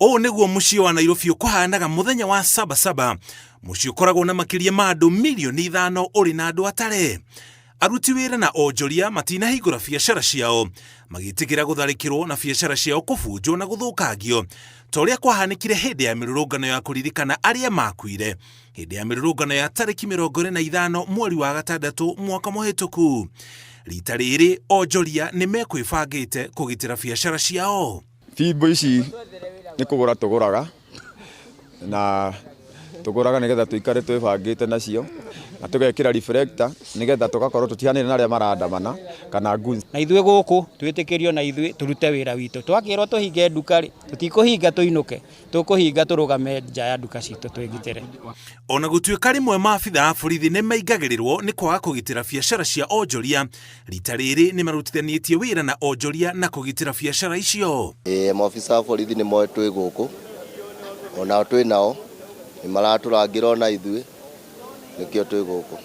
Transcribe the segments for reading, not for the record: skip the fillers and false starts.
Ũũ nĩguo mũciĩ wa Nairobi ũkũhanaga mũthenya wa Sabasaba, mũciĩ ũkoragwo na makĩria ma andũ mirioni 5 ũrĩ na andũ atare. Aruti wĩra na onjoria matinahingũra biacara ciao, magĩtigĩra gũtharĩkĩrwo na biacara ciao kũbunjwo na gũthũkangio ta ũrĩa kwahanĩkire hĩndĩ ya mĩrũrũngano ya kũririkana arĩa makuire hĩndĩ ya mĩrũrũngano ya tarĩki 25 mweri wa gatandatũ mwaka mũhĩtũku. Rita rĩrĩ onjoria nĩ mekwĩbangĩte kũgitĩra biacara ciao. Bimbo ici nĩ kũgũra tũgũraga na tũgũraga nĩgetha tũikare twĩbangĩte nacio na tũgekĩra reflector nĩgetha tũgakorwo tũtihanĩte na arĩa marandamana kana goons. Na ithuĩ gũkũ twĩtĩkĩrio na ithuĩ tũrute wĩra witũ. Twakĩrwo tũhinge nduka rĩ, tũtikũhinga tũinũke, tũkũhinga tũrũgame nja ya nduka citũ twĩgitĩre. Ona gũtuĩka rĩmwe maabitha a borithi nĩ maingagĩrĩrwo nĩ kwaga kũgitĩra biacara cia onjoria, rita rĩrĩ nĩ marutithanĩtie wĩra na onjoria na kũgitĩra biacara icio. Ĩĩ maobitha a borithi nĩ moĩ twĩ gũkũ, onao twĩ nao, nĩ maratũrangĩra ona ithuĩ, nĩkĩo twĩ gũkũ.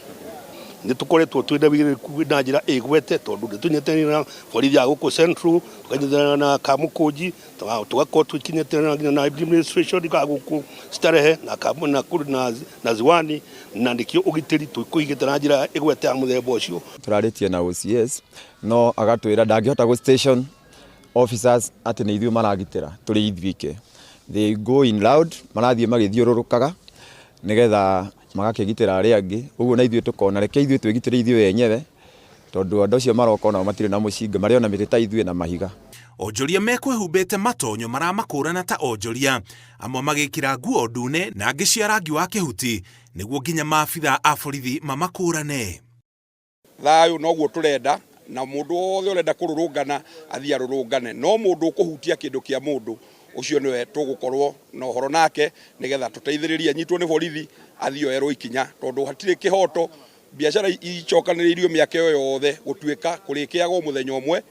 Nĩ tũkoretwo twĩ na wĩigĩrĩrĩku na njĩra ĩgwete tondũ nĩ tũnyitanĩire na borithi a gũkũ Central, tũkanyitanĩra na Kamũkũnji, tũgakorwo tũkinyitanĩra nginya na administration ya gũkũ Starehe na, na Ziwani, na nĩkĩo ũgitĩri tũkũigĩte na njĩra ĩgwete ya mũthemba ũcio. Tũrarĩtie na OCS no agatwĩra ndangĩhota gũ station officers atĩ nĩ ithuĩ maragitĩra tũrĩ ithuike. They go in round, marathiĩ magĩthiũrũrũkaga nĩgetha magakĩgitĩra arĩa angĩ, ũguo na ithuĩ tũkona reke ithuĩ twĩgitĩre ithuĩ enyewe tondũ andũ acio maroka onao matirĩ na mũcinga, marĩ o na mĩtĩ ta ithuĩ na mahiga. Onjoria mekwĩhumbĩte matonyo maramakũrana ta onjoria, amwe magĩkĩra nguo ndune na angĩ cia rangi wa kĩhuti nĩguo nginya maabitha a borithi mamakũrane. Thayũ noguo tũrenda, na mũndũ wothe ũrenda kũrũrũngana athiĩ arũrũngane, no mũndũ ũkũhutia kĩndũ kĩa mũndũ ũcio nĩwe tũgũkorwo na ũhoro nake, nĩgetha tũteithĩrĩrie anyitwo nĩ borithi athiĩ oyerwo ikinya, tondũ hatirĩ kĩhoto biacara icokanĩrĩirio mĩaka ĩyo yothe gũtuĩka kũrĩkĩagwo mũthenya ũmwe,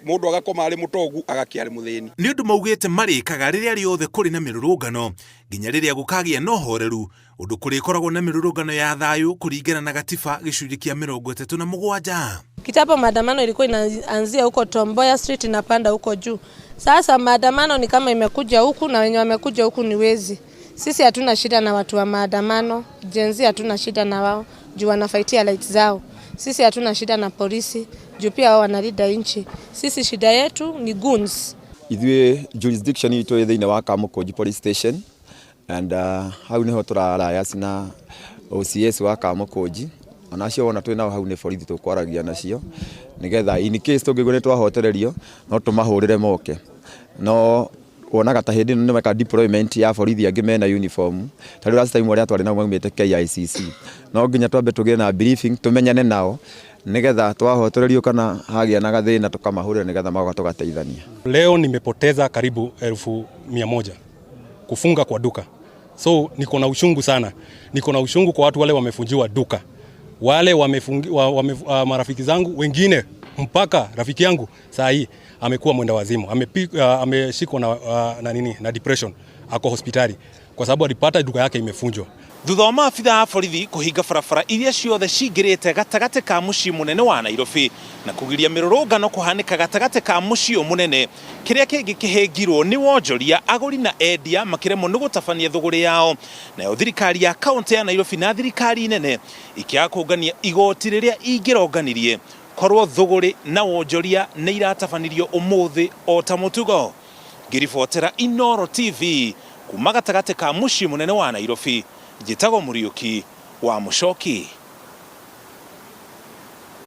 mũndũ agakoma arĩ mũtongu agakĩa arĩ mũthĩni. Nĩ ũndũ maugĩte marĩkaga rĩrĩa rĩothe kũrĩ na mĩrũrũngano nginya rĩrĩa gũkagĩa na ũhoreru, ũndũ kũrĩkoragwo na mĩrũrũngano ya thayũ kũringana na gatiba gĩcunjĩ kĩa 37. Kitambo maandamano ilikuwa inaanzia huko Tom Mboya Street inapanda huko juu. Sasa maandamano ni kama imekuja huku na wenye wamekuja huku ni wezi. Sisi hatuna shida na watu wa maandamano, Gen Z hatuna shida na wao juu wanafightia rights zao. Sisi hatuna shida na polisi juu pia wao wanalinda nchi. Sisi shida yetu ni goons. Ithuĩ jurisdiction itũ ĩ thĩinĩ wa Kamũkũnji Police Station and hau nĩho tũrarayas na OCS wa Kamũkũnji, ona acio wona twĩ nao hau nĩ borithi tũkwaragia nacio nĩgetha in case tũngĩigua nĩ twahotererio no tũmahũrĩre moke. No wonaga ta hĩndĩ ĩno nĩ meka deployment ya borithi angĩ mena uniform, ta rĩu last time arĩa twarĩ nao maumĩte KICC, no nginya twambe tũgĩe na briefing tũmenyane nao nĩgetha twahotererio kana hagĩa na gathĩna tũkamahũrĩra nĩgetha magoka tũgateithania. Leo nimepoteza karibu 100,000 kufunga kwa duka, so niko na uchungu sana, niko na uchungu kwa watu wale wamefunjiwa duka, wale wamefungi, wa, wame, marafiki zangu wengine, mpaka rafiki yangu saa hii amekuwa mwenda wazimu, ameshikwa na nini, na depression, ako hospitali kwa sababu alipata duka yake imefunjwa. Thutha wa maabitha a borithi kũhinga barabara iria ciothe cingĩrĩte gatagatĩ ka mũciĩ mũnene wa Nairobi na kũgiria mĩrũrũngano kũhanĩka gatagatĩ ka mũciĩ ũyũ mũnene, kĩrĩa kĩngĩ kĩhĩngirwo nĩ wonjoria, agũri na endia makĩremwo nĩ gũtabania thũgũrĩ yao, nayo thirikari ya kaũntĩ ya Nairobi na thirikari nene ikĩaga kũngania igoti rĩrĩa ingĩronganirie korwo thũgũrĩ na wonjoria nĩ iratabanirio ũmũthĩ o ta mũtugo. Ngĩribotera Inooro TV kuma gatagatĩ ka mũciĩ mũnene wa Nairobi, njĩtagwo Mũriũki wa Mũcoki.